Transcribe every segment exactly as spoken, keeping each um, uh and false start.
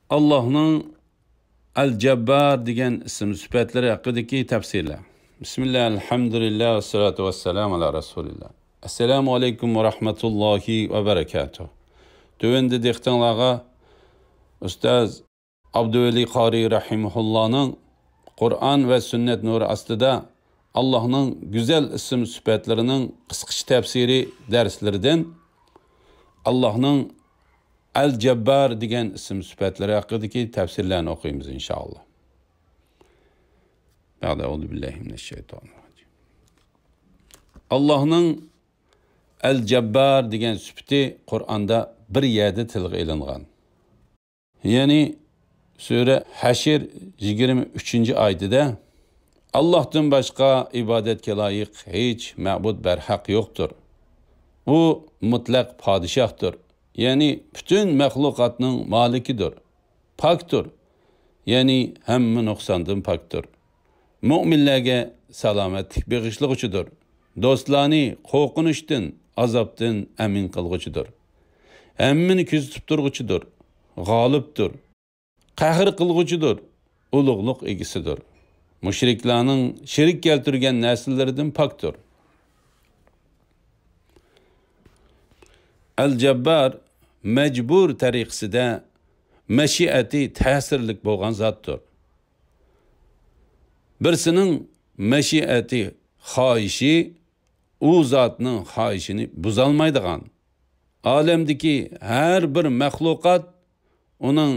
ئاللاھنىڭ ئەل-جەببار دېگەن ئىسىم سۈپەتلىرى ھەققىدىكى تەپسىرلەر. بىسمىللا، ئەلھەمدۇلىللا، ۋەسسالاتۇ ۋەسسالامۇ ئالا رەسۇلىللا. ئەسسالامۇ ئەلەيكۇم ۋە رەھمەتۇللاھى ۋە بەرەكاتۇھ. تۆۋەندە دىققىتىڭلارغا ئۇستاز ئابدۇۋەلى قارىي رەھىمەھۇللانىڭ قۇرئان ۋە سۈننەت نۇرى ئاستىدا ئاللاھنىڭ گۈزەل ئىسىم سۈپەتلىرىنىڭ قىسقىچە تەپسىرى دەرسلىرىدىن ئاللاھنىڭ ئەل-جەببار دېگەن ئىسىم سۈپەتلىرى ھەققىدىكى تەپسىرلەرنى ئوقۇيمىز، ئىنشائاللا. بەئدە، ئەئۇزۇ بىللاھى مىنەششەيتانىررەجىم. ئاللاھنىڭ ئەل-جەببار دېگەن سۈپىتى قۇرئاندا بىر يەردە تىلغا ئېلىنغان. يەنى سۈرە ھەشر يىگىرمە ئۈچىنچى ئايىتىدە، «ئاللاھتىن باشقا ئىبادەتكە لايىق ھېچ مەبۇد بەرھەق يوقتۇر. ئۇ مۇتلەق پادىشاھتۇر، يەنى پۈتۈن مەخلۇقاتنىڭ مالىكىدۇر. پاكتۇر، يەنى ھەممە نۇقساندىن پاكتۇر. مۆمىنلەرگە سالامەتلىك بېغىشلىغۇچىدۇر. دوستلارنى قورقۇنچتىن، ئازابتىن ئەمىن قىلغۇچىدۇر. ھەممىنى كۆزىتىپ تۇرغۇچىدۇر. غالىبتۇر. قەھر قىلغۇچىدۇر. ئۇلۇغلۇق ئىگىسىدۇر. مۇشرىكلارنىڭ شېرىك كەلتۈرگەن نەرسىلىرىدىن پاكتۇر.» ئەل-جەببار مەجبۇر تەرىقىسىدە مەشىئەتى تەسىرلىك بولغان زاتتۇر. بىرسىنىڭ مەشىئەتى، خاھىشى ئۇ زاتنىڭ خاھىشىنى بۇزالمايدىغان، ئالەمدىكى ھەر بىر مەخلۇقات ئۇنىڭ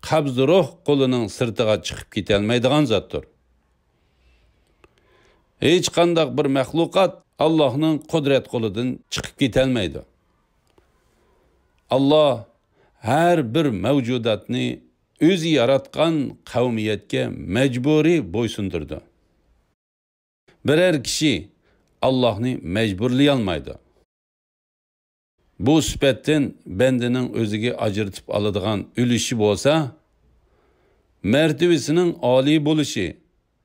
قەبزى روھ قولىنىڭ سىرتىغا چىقىپ كېتەلمەيدىغان زاتتۇر. ھېچقانداق بىر مەخلۇقات ئاللاھنىڭ قۇدرەت قولىدىن چىقىپ كېتەلمەيدۇ. ئاللاھ ھەر بىر مەۋجۇداتنى ئۆزى ياراتقان قەۋمىيەتكە مەجبۇرىي بويسۇندۇرىدۇ. بىرەر كىشى ئاللاھنى مەجبۇرلىيالمايدۇ. بۇ سۈپەتتىن بەندىنىڭ ئۆزىگە ئاجرىتىپ ئالىدىغان ئۈلۈشى بولسا، مەرتىۋىسىنىڭ ئالىي بولۇشى،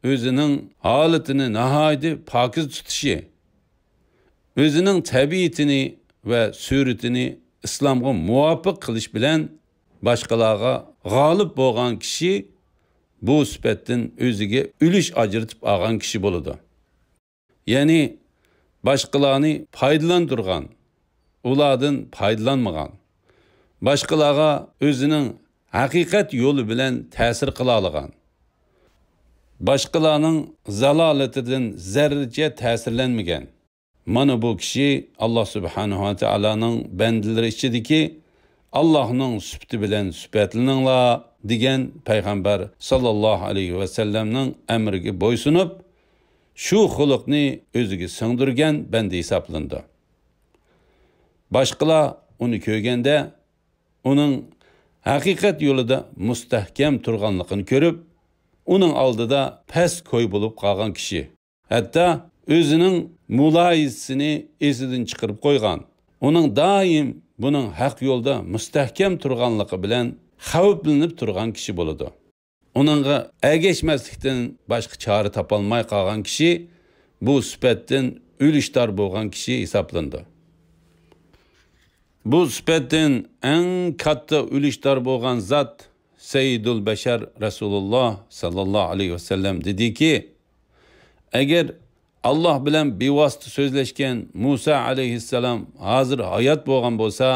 ئۆزىنىڭ ھالىتىنى ناھايىتى پاكىز تۇتۇشى، ئۆزىنىڭ تەبىئىتىنى ۋە سۈرىتىنى ئىسلامغا مۇۋاپىق قىلىش بىلەن باشقىلارغا غالىب بولغان كىشى بۇ سۈپەتتىن ئۆزىگە ئۈلۈش ئاجرىتىپ ئالغان كىشى بولىدۇ. يەنى باشقىلارنى پايدىلاندۇرغان، ئۇلاردىن پايدىلانمىغان، باشقىلارغا ئۆزىنىڭ ھەقىقەت يولى بىلەن تەسىر قىلالىغان، باشقىلارنىڭ زالالىتىدىن زەررىچە تەسىرلەنمىگەن، مانا بۇ كىشى ئاللاھ سۇبھانەھۇ ۋە تائالانىڭ بەندىلىرى ئىچىدىكى، «ئاللاھنىڭ سۈپىتى بىلەن سۈپەتلىنىڭلار» دېگەن پەيغەمبەر ساللاللاھۇ ئەلەيھى ۋەسەللەمنىڭ ئەمرىگە بويسۇنۇپ، شۇ خۇلقنى ئۆزىگە سىڭدۈرگەن بەندە ھېسابلىنىدۇ. باشقىلار ئۇنى كۆرگەندە، ئۇنىڭ ھەقىقەت يولىدا مۇستەھكەم تۇرغانلىقىنى كۆرۈپ، ئۇنىڭ ئالدىدا پەس كوي بولۇپ قالغان كىشى، ھەتتا ئۆزىنىڭ مۇلاھىزىسىنى ئېسىدىن چىقىرىپ قويغان، ئۇنىڭ دائىم بۇنىڭ ھەق يولدا مۇستەھكەم تۇرغانلىقى بىلەن خەۋپلىنىپ تۇرغان كىشى بولىدۇ. ئۇنىڭغا ئەگەشمەسلىكتىن باشقا چارە تاپالماي قالغان كىشى بۇ سۈپەتتىن ئۈلۈشدار بولغان كىشى ھېسابلىنىدۇ. بۇ سۈپەتتىن ئەڭ كاتتا ئۈلۈشدار بولغان زات سەييىدۇل بەشەر رەسۇلۇللاھ ساللاللاھۇ ئەلەيھى ۋەسەللەم دېدىكى، ئەگەر ئاللاھ بىلەن بىۋاسىتە سۆزلەشكەن مۇسا ئەلەيھىسسالام ھازىر ھايات بولغان بولسا،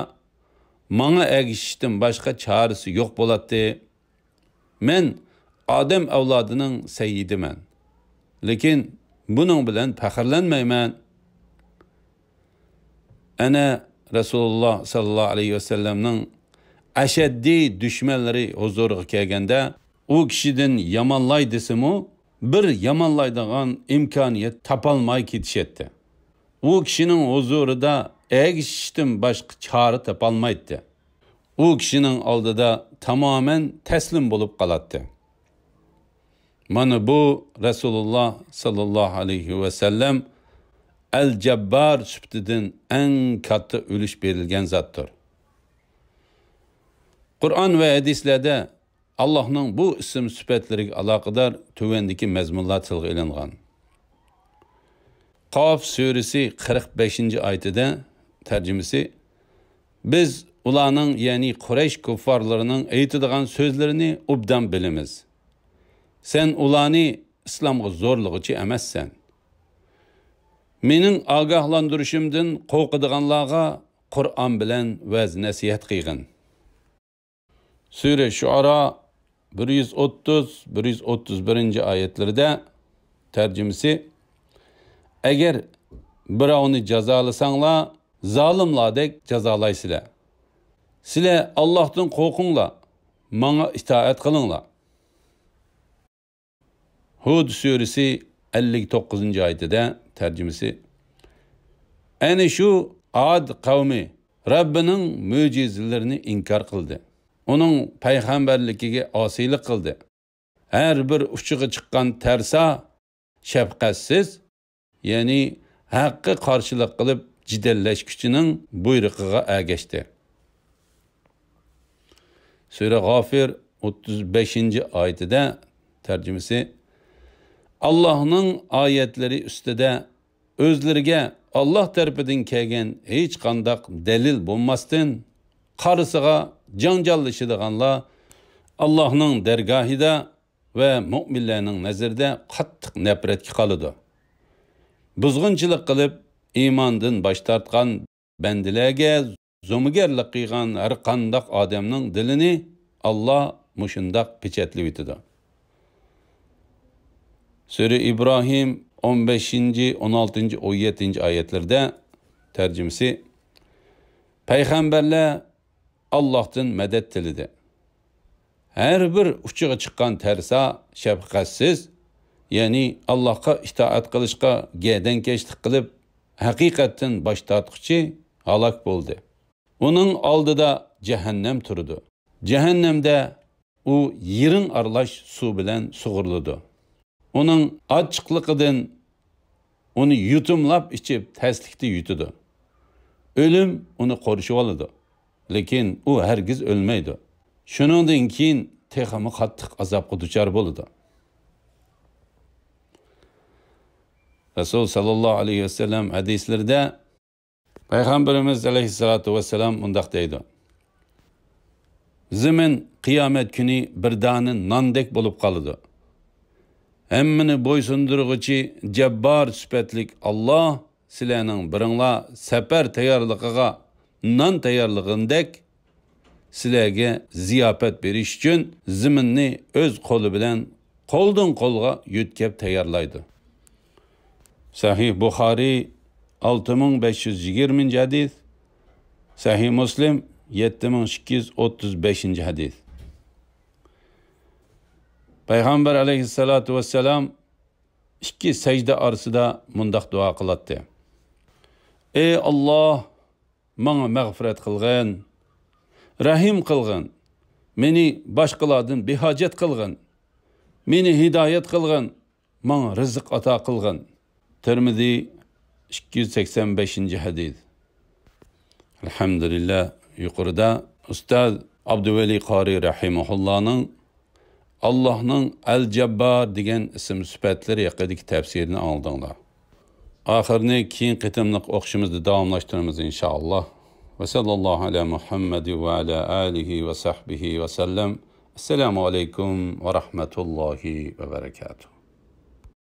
ماڭا ئەگىشىشتىن باشقا چارىسى يوق بولاتتى. مەن ئادەم ئەۋلادىنىڭ سەييىدىمەن. لېكىن بۇنىڭ بىلەن پەخىرلەنمەيمەن. ئەنە رەسۇلۇللاھ ساللاللاھۇ ئەلەيھى ۋەسەللەمنىڭ ئەشەددىي دۈشمەنلىرى ھۇزۇرىغا كەلگەندە، ئۇ كىشىدىن يامانلاي دېسىمۇ، بىر يامانلايدىغان ئىمكانىيەت تاپالماي كېتىشەتتى. ئۇ كىشىنىڭ ھۇزۇرىدا ئەگىشىشتىن باشقا چارە تاپالمايتتى. ئۇ كىشىنىڭ ئالدىدا تامامەن تەسلىم بولۇپ قالاتتى. مانا بۇ رەسۇلۇللاھ ساللاللاھۇ ئەلەيھى ۋەسەللەم ئەل-جەببار سۈپىتىدىن ئەڭ كاتتا ئۈلۈش بېرىلگەن زاتتۇر. قۇرئان ۋە ھەدىسلەردە ئاللاھنىڭ بۇ ئىسىم سۈپەتلىرىگە ئالاقىدار تۆۋەندىكى مەزمۇنلار تىلغا ئېلىنغان. قاف سۈرىسى قىرىق بەشىنچى ئايىتىدە، تەرجىمىسى، بىز ئۇلارنىڭ، يەنى قۇرەيش كۇففارلىرىنىڭ ئېيتىدىغان سۆزلىرىنى ئوبدان بىلىمىز. سەن ئۇلارنى ئىسلامغا زورلىغۇچى ئەمەسسەن. مېنىڭ ئاگاھلاندۇرۇشۇمدىن قورقىدىغانلارغا قۇرئان بىلەن ۋەز-نەسىھەت قىلغىن. سۈرە شۇئارا، بىر يۈز ئوتتۇز، بىر يۈز ئوتتۇز بىرىنچى ئايەتلىرىدە، تەرجىمىسى، ئەگەر بىراۋنى جازالىساڭلار، زالىملاردەك جازالايسىلەر. سىلەر ئاللاھتىن قورقۇڭلار، ماڭا ئىتائەت قىلىڭلار. ھۇد سۈرىسى ئەللىك توققۇزىنچى ئايىتىدە، تەرجىمىسى، ئەنە شۇ ئاد قەۋمى رەببىنىڭ مۆجىزىلىرىنى ئىنكار قىلدى. ئۇنىڭ پەيغەمبەرلىكىگە ئاسىيلىق قىلدى. ھەر بىر ئۇچىغا چىققان تەرسا شەپقەتسىز، يەنى ھەققە قارشىلىق قىلىپ جېدەللەشكۈچىنىڭ بۇيرۇقىغا ئەگەشتى. سۈرە غافىر ئوتتۇز بەشىنچى ئايىتىدە، تەرجىمىسى، ئاللاھنىڭ ئايەتلىرى ئۈستىدە ئۆزلىرىگە ئاللاھ تەرىپىدىن كەلگەن ھېچقانداق دەلىل بولماستىن، قارىسىغا جاڭجاللىشىدىغانلار ئاللاھنىڭ دەرگاھىدا ۋە مۆمىنلەرنىڭ نەزىرىدە قاتتىق نەپرەتكە قالىدۇ. بۇزغۇنچىلىق قىلىپ، ئىماندىن باش تارتقان بەندىلەرگە زومىگەرلىك قىلغان ھەر قانداق ئادەمنىڭ دىلىنى ئاللاھ مۇشۇنداق پېچەتلىۋېتىدۇ. سۈرە ئىبراھىم ئون بەشىنچى، ئون ئالتىنچى، ئون يەتتىنچى ئايەتلىرىدە، تەرجىمىسى، پەيغەمبەرلەر ئاللاھتىن مەدەت تىلىدى. ھەر بىر ئۇچىغا چىققان تەرسا شەپقەتسىز، يەنى ئاللاھقا ئىتائەت قىلىشقا گەدەنكەشلىك قىلىپ، ھەقىقەتتىن باش تارتقۇچى ھالاك بولدى. ئۇنىڭ ئالدىدا جەھەننەم تۇرىدۇ. جەھەننەمدە ئۇ يىرىڭ ئارىلاش سۇ بىلەن سۇغۇرۇلىدۇ. ئۇنىڭ ئاچچىقلىقىدىن ئۇنى يۇتۇملاپ ئىچىپ، تەسلىكتە يۇتىدۇ. ئۆلۈم ئۇنى قورشىۋالىدۇ. لېكىن ئۇ ھەرگىز ئۆلمەيدۇ. شۇنىڭدىن كېيىن تېخىمۇ قاتتىق ئازابقا دۇچار بولىدۇ. رەسۇل ساللاللاھۇ ئەلەيھى ۋەسەللەم ھەدىسلىرىدە، پەيغەمبىرىمىز ئەلەيھىسسالاتۇ ۋەسسالام مۇنداق دەيدۇ: زېمىن قىيامەت كۈنى بىر دانە ناندەك بولۇپ قالىدۇ. ھەممىنى بويسۇندۇرغۇچى جەببار سۈپەتلىك ئاللاھ سىلەرنىڭ بىرىڭلار سەپەر تەييارلىقىغا نان تەييارلىغىنىدەك، سىلەرگە زىياپەت بېرىش ئۈچۈن زېمىننى ئۆز قولى بىلەن قولدىن قولغا يۆتكەپ تەييارلايدۇ. سەھىھ بۇخارىي، ئالتە مىڭ بەش يۈز يىگىرمىنچى ھەدىس، سەھىھ مۇسلىم، يەتتە مىڭ ئىككى يۈز ئوتتۇز بەشىنچى ھەدىس. پەيغەمبەر ئەلەيھىسسالاتۇ ۋەسسالام ئىككى سەجدە ئارىسىدا مۇنداق دۇئا قىلاتتى: ئەي ئاللاھ، ماڭا مەغپىرەت قىلغىن، رەھىم قىلغىن، مېنى باشقىلاردىن بىھاجەت قىلغىن، مېنى ھىدايەت قىلغىن، ماڭا رىزىق ئاتا قىلغىن. تىرمىزى، ئىككى يۈز سەكسەن بەشىنچى ھەدىس. ئەلھەمدۇلىللا، يۇقىرىدا ئۇستاز ئابدۇۋەلى قارى رەھىمەھۇللانىڭ ئاللاھنىڭ ئەل-جەببار دېگەن ئىسىم سۈپەتلىرى ھەققىدىكى تەپسىرىنى ئاڭلىدىڭلار. ئاخىرىنى كېيىنكى قېتىملىق ئوقۇشىمىزدا داۋاملاشتۇرىمىز، ئىنشائاللاھ. ۋە سەللاللاھۇ ئەلە مۇھەممەد ۋە ئەلە ئالىھى ۋە سەھبىھى ۋە سەللەم. ئەسسالامۇ ئەلەيكۇم ۋە رەھمەتۇللاھى ۋە بەرەكاتۇھ.